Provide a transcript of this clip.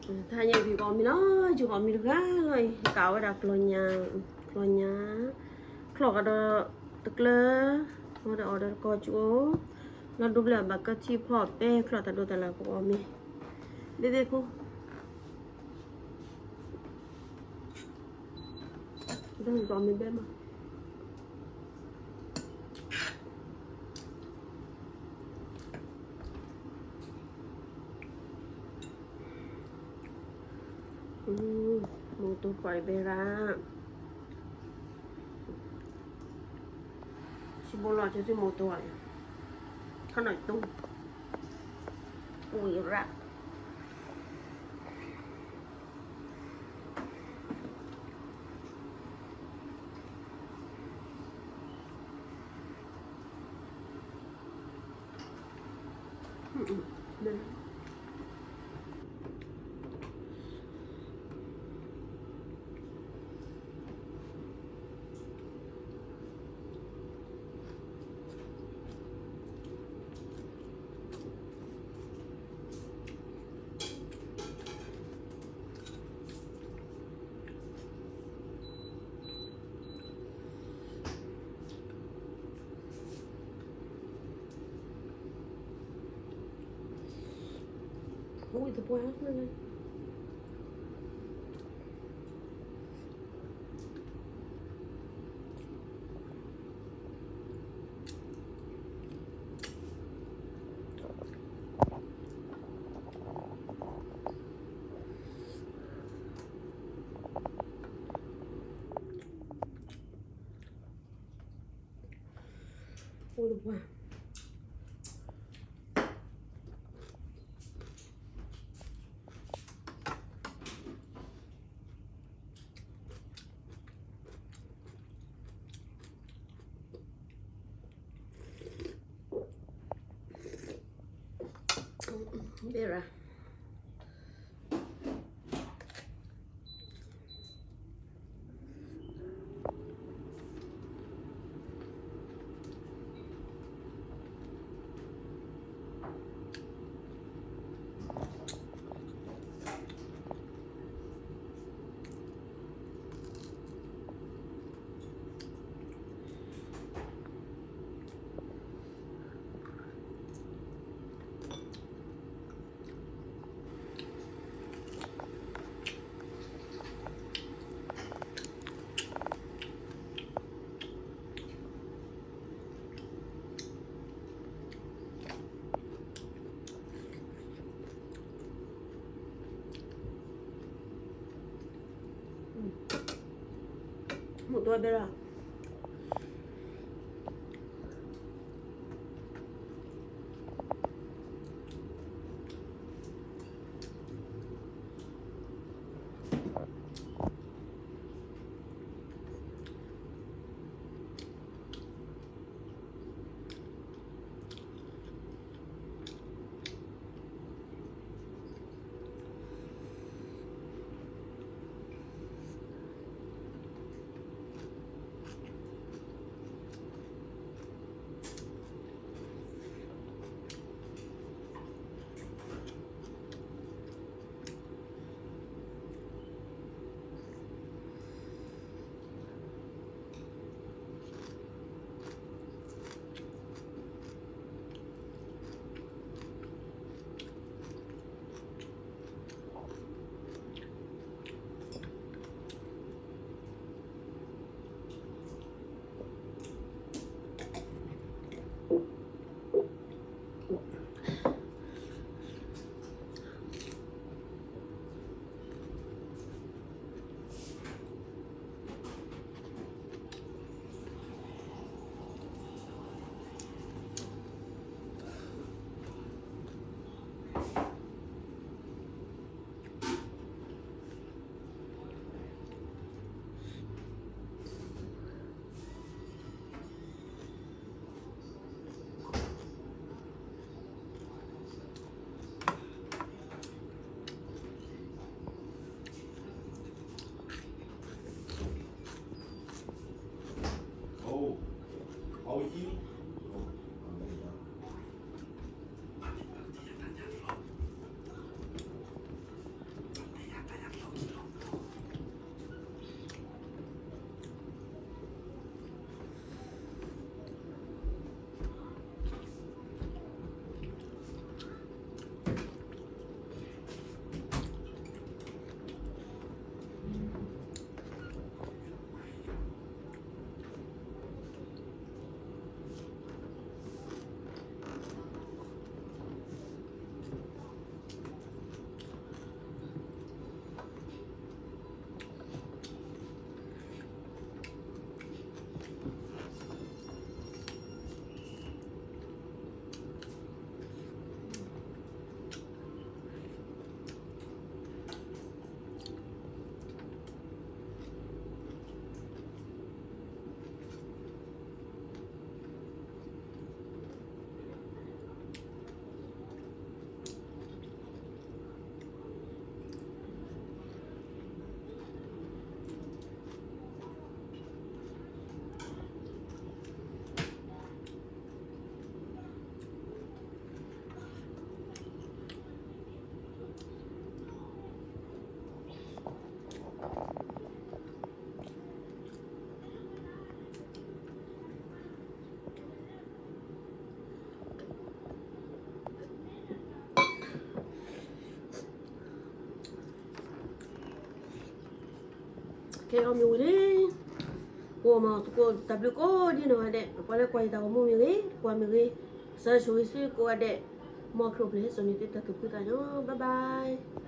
တဟါညါအံၤ ပကအီၣ်မ့ၤလီၤ, ယကအီၣ်မ့ၤတဂၤလီၤအံၤ, ကးဝဲဒၣ်ကျီၢ်ညါ, ကျီၢ်ညါ, ချီၣ်ကဒီးတကျၢ, အီၣ်ဒီးအီၣ်ဒီးတကီၢ်ကၠိ, လီၤဒိဘျၢၣ်ဘၣ်ကထံဖီပဲချီၣ်တၢ်ဒိတၢ်လၢ် ပကအီၣ်မ့ၤ, ဘ့ၣ်ဘ့ၣ်ဖိ ဒီးမ့ၢ်ဘဲမး, မိၢ်တိၢ်ခွါအံၤဘဲရၣ်, စံဘိလီၤက့ၤသုမိၢ်တိၢ်အံၤ, ခီနီၢ်တိၢ်, အိၣ်ရၣ် ဝံသပှၢ်န့ၣ်, အိၣ်တပှၢ် ဘဲရၣ်မိၢ်တိၢ်ဘဲရၣ် ဟဲအီၣ်မ့ၤဝံၤလံ, ကိးမၤသကိးတၢ်ဘျုးကိးဒ်နီၢ်ဂၤဒဲး, ပှၤလၢကွၢ်ယတၢ်ဂီၤမူမ့ၢ်ဂ့ၤ, ကွၢ်မ့ၢ်ဂ့ၤ, ကစၢ်ဆိၣ်ဂ့ၤသုကိးဂၤဒဲး, မ်ခရံာ်အိၣ်ဖျဲၣ်ဟဲစိာ်န့ၢ်သုတၢ်သူၣ်ဖှံသးညီ, bye bye.